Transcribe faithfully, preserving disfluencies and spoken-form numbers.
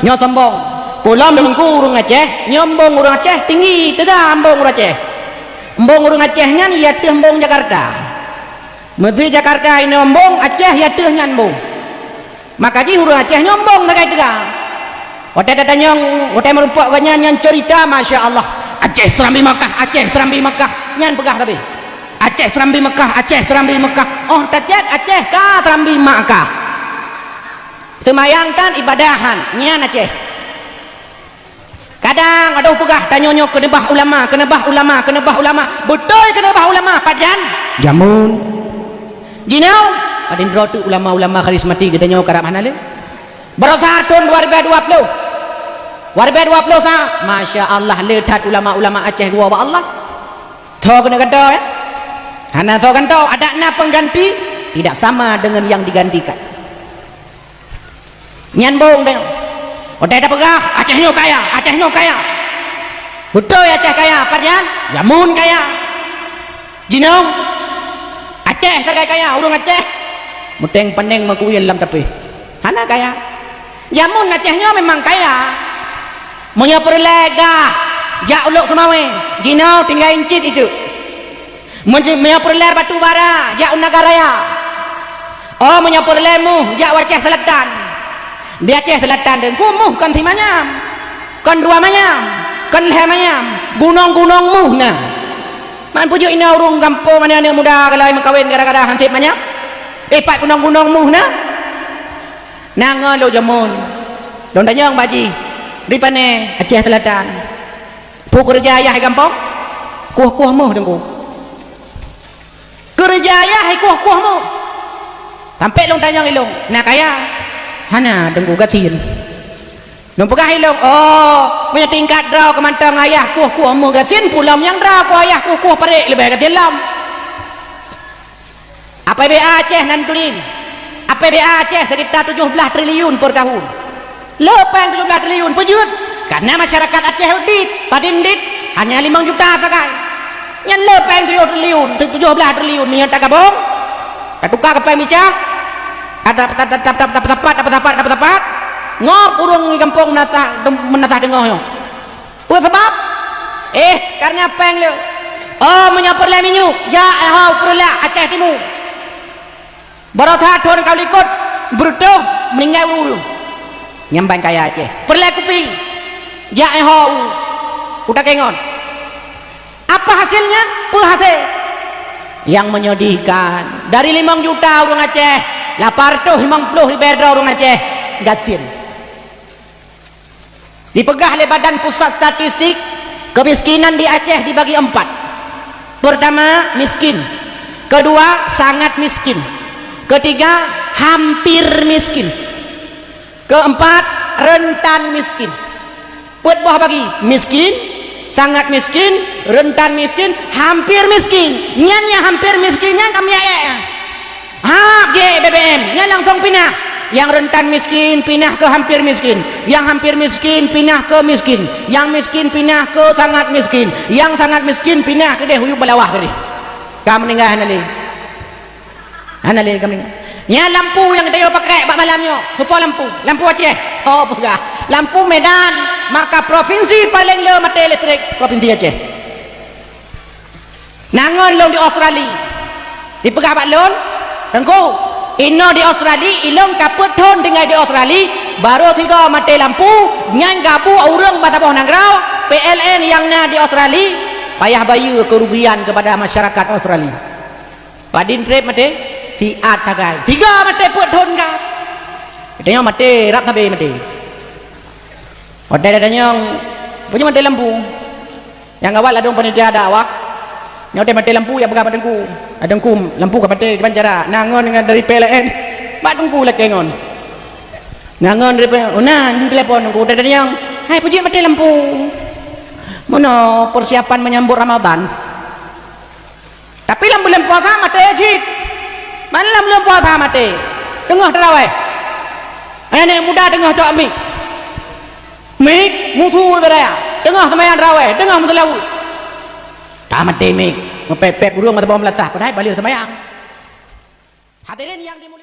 Nyoe sombong. Peulom teungku ureuëng Aceh, nyoe embong ureuëng Aceh tinggi teuga embong ureuëng Aceh. Embong ureuëng Aceh nyan i ateueh embong Jakarta. Meusé Jakarta inoe embong, Aceh i ateueh nyan embong. Maka jih ureuëng Aceh nyoe embong sagai teuga. Watée tatanyong, watée meurumpok gobnyan nyan cerita, masya Allah. Aceh Serambi Makkah, Aceh Serambi Makkah. Nyan peugah sabe. Aceh Serambi Makkah, Aceh Serambi Makkah. Oh tacek Aceh ka Serambi Makkah. Seumayang tan ibadah han, nyan Aceh. Kadang adoh peugah tanyoe nyoe keuneubah ulama, keuneubah ulama, keuneubah ulama. Beutôi keuneubah ulama, pajan? Jameun. Jinoe, padum droe teuk ulama-ulama karismatik geutanyoe karab hana lé. Baroesa thon dua ribu dua puluh. Dua ribu dua puluh sa, masya Allah le that ulama-ulama Aceh geuwoe bak Allah. Tho keuneuk gantoe, ya? Hana tho gantoe, adak na pengganti, tidak sama dengan yang digantikan. Nyan bong teuh. Watée tapeugah, Aceh nyoe kaya, Aceh nyoe kaya. Beutôi Aceh kaya, pajan? Jameun kaya. Jinoe, Aceh sagai kaya, ureuëng Aceh. Muteng paneng meukuyen lam tapéh. Hana kaya. Jameun Aceh nyoe memang kaya. Meunyoe peureulée gah jak u Lhokseumawe, jinoe tinggai cit itu. Meunyoe peureulée batu bara jak u Nagan Raya. Oh meunyoe peureulée muh jak u Aceh Selatan. Di Aceh Selatan teungku muh kon simanyam, kon dua manyam, kon lhée manyam, gunong-gunong muh na. Man peujeuet inoe ureuëng gampông aneuëk-aneuëk muda galai meukawen gara-gara hanseb manyam? Eh pat gunong-gunong muh na? Na ngon lôn jameun. Lôn tanyong bak jih, di pane Aceh Selatan. Peue keureuja ayah di gampông? Kueh-kueh muh teungku. Keureuja ayah di kueh-kueh muh. Sampai lôn tanyong ilong, na kaya? Hana teungku, gasien. Lôn peugah ilong, oh meunyoe tingkat droe keumantong ayah kueh-kueh muh gasien, pulom nyang droe kueh ayah kueh-kueh parek leubeh gasien lom. APBA Aceh nan tulin. APBA Aceh sekitar tujuh belas triliun per tahun. Le péng tujuh belas triliun peujeuet karena masyarakat Aceh udit, padin dit hanya limong juta sagai. Nyan le péng tujuh triliun, tujuh belas triliun meunyoe tagabong, tatuka keu péng micah, tapesapat, tapesapat, tapesapat, ngok ureuëng di gampông meunasah, meunasah teungoh nyoe. Peue sabab? Eh, karena péng le. Oh meunyoe peureulée minyeuk, jak eh ho peureulée Aceh Timu. Baroesa thon ka likot, beureutoh meuninggai ureuëng-ureuëng. Nyang ban kaya Aceh. Peureulée kupi, jak eh ho u, u Takengon. Apa hasilnya? Peue hasé? Nyang menyedihkan, dari limong juta ureuëng Aceh, lapan ratus limong puluh ribée droe ureuëng Aceh gasien. Dipeugah lé Badan Pusat Statistik, kemiskinan di Aceh dibagi empat. Pertama, miskin. Kedua, sangat miskin. Ketiga, hampir miskin. Keempat, rentan miskin. Peuet boh bagi, miskin, sangat miskin, rentan miskin, hampir miskin. Nyan nyang hampir miskin nyan ka miyueb. Ha, jép B B M, nyan langsung pinah. Nyang rentan miskin pinah keu hampir miskin. Nyang hampir miskin pinah keu miskin. Nyang miskin pinah keu sangat miskin. Nyang sangat miskin pinah keudeh u yup balawah keudeh. Ka meuninggai hana lé. Hana lé ka meuninggai. Nyan lampu nyang geutanyoe pakai bak malam nyoe. Soe po lampu? Lampu Aceh. Soe peugah? Lampu Medan. Maka provinsi paleng le maté listrik, provinsi Aceh. Na ngon lôn di Australia. Dipeugah bak lôn, "Teungku, inoe di Australia, ilôn ka peuet thon tinggai di Australia, barô sigoe maté lampu, nyan gabuek ureuëng ban saboh nanggroe, P L N nyang na di Australia, payah bayeue keurugian keupada masyarakat Australia." Padin treb maté? Siat sagai. Sigoe maté peuet thon ka. Geutanyoe maté, rab sabe maté. Watée tatanyong, "Peue jeuet maté lampu?" Nyang awai ladôm panitia dakwah, nyoe teuh maté lampu, jak peugah bak teungku. "Ah, teungku, lampu ka patéh, kiban cara?" "Na ngon dari P L N, bak teungku lakée ngon." "Na ngon dari P L N?" "Oh, na, di telepon teungku." Teudeungoe, "Hai, peue jeuet maté lampu?" Meunoe persiapan menyambut Ramadan. Tapi lam buleuen puasa maté cit. Mana lam buleuen puasa maté? Teungoh taraweh. Aneuk muda teungoh cok mik. Mik, musu ibarat. Teungoh seumayang taraweh, teungoh meuseulaweuet. Ka maté mik. Meupép-pép ureuëng mata bawah meulasah, padahai baleue seumayang. Hadirin yang dimuliakan.